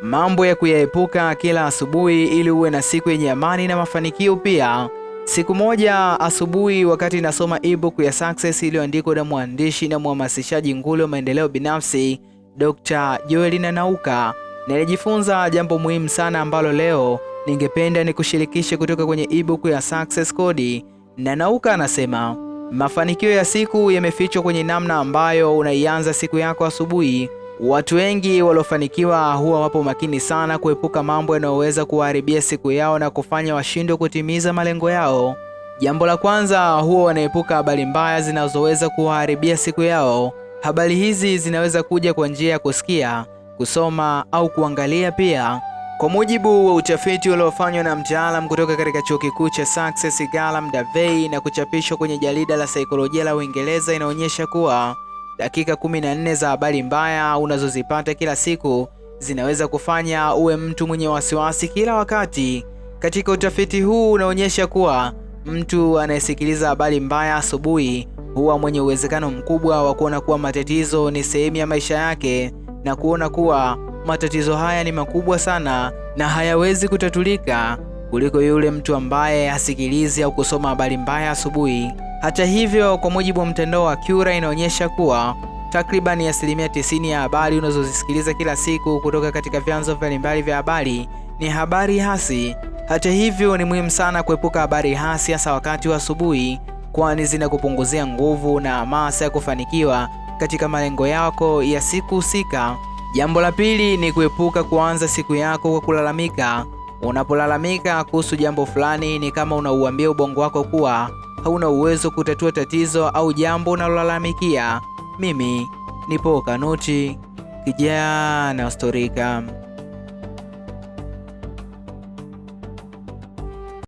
Mambo ya kuyaepuka kila asubuhi ili uwe na siku yenye amani na mafanikio pia. Siku moja asubuhi, wakati nasoma ebook ya Success iliyoandikwa na mwandishi na mhamasishaji nguli wa maendeleo binafsi Dr. Joel Nanauka, nilijifunza jambo muhimu sana ambalo leo ningependa nikushirikishe kutoka kwenye ebook ya Success Code. Nanauka anasema mafanikio ya siku yamefichwa kwenye namna ambayo unaianza siku yako asubuhi. Watu wengi waliofanikiwa huwa wapo makini sana kuepuka mambo yanayoweza kuwaharibia siku yao na kufanya washindwe kutimiza malengo yao. Jambo la kwanza, huwa wanaepuka habari mbaya zinazoweza kuwaharibia siku yao. Habari hizi zinaweza kuja kwa njia ya kusikia, kusoma au kuangalia pia. Kwa mujibu wa utafiti uliofanywa na mtaalam kutoka katika chuo kikuu cha Success Galam Davey na kuchapishwa kwenye jarida la saikolojia la Uingereza, inaonyesha kuwa dakika 14 za habari mbaya unazozipata kila siku zinaweza kufanya uwe mtu mwenye wasiwasi kila wakati. Katika utafiti huu unaonyesha kuwa mtu anayesikiliza habari mbaya asubuhi huwa mwenye uwezekano mkubwa wa kuona kuwa matatizo ni sehemu ya maisha yake na kuona kuwa matatizo haya ni makubwa sana na hayawezi kutatulika kuliko yule mtu ambaye hasikilizi au kusoma habari mbaya asubuhi. Hata hivyo, kwa mujibu wa mtandao wa Quora inaonyesha kuwa takribani 90% ya habari unazozisikiliza kila siku kutoka katika vyanzo mbalimbali vya habari ni habari hasi. Hata hivyo, ni muhimu sana kuepuka habari hasi, hasa wakati wa asubuhi, kwani zinakupunguzia nguvu na hamasa ya kufanikiwa katika malengo yako ya siku husika. Jambo la pili ni kuepuka kuanza siku yako kwa kulalamika. Unapolalamika kuhusu jambo fulani, ni kama unauambia ubongo wako kuwa hauna uwezo kutatua tatizo au jambo unalolalamikia. Mimi ni Paul Kanuti, kijana wa Storika.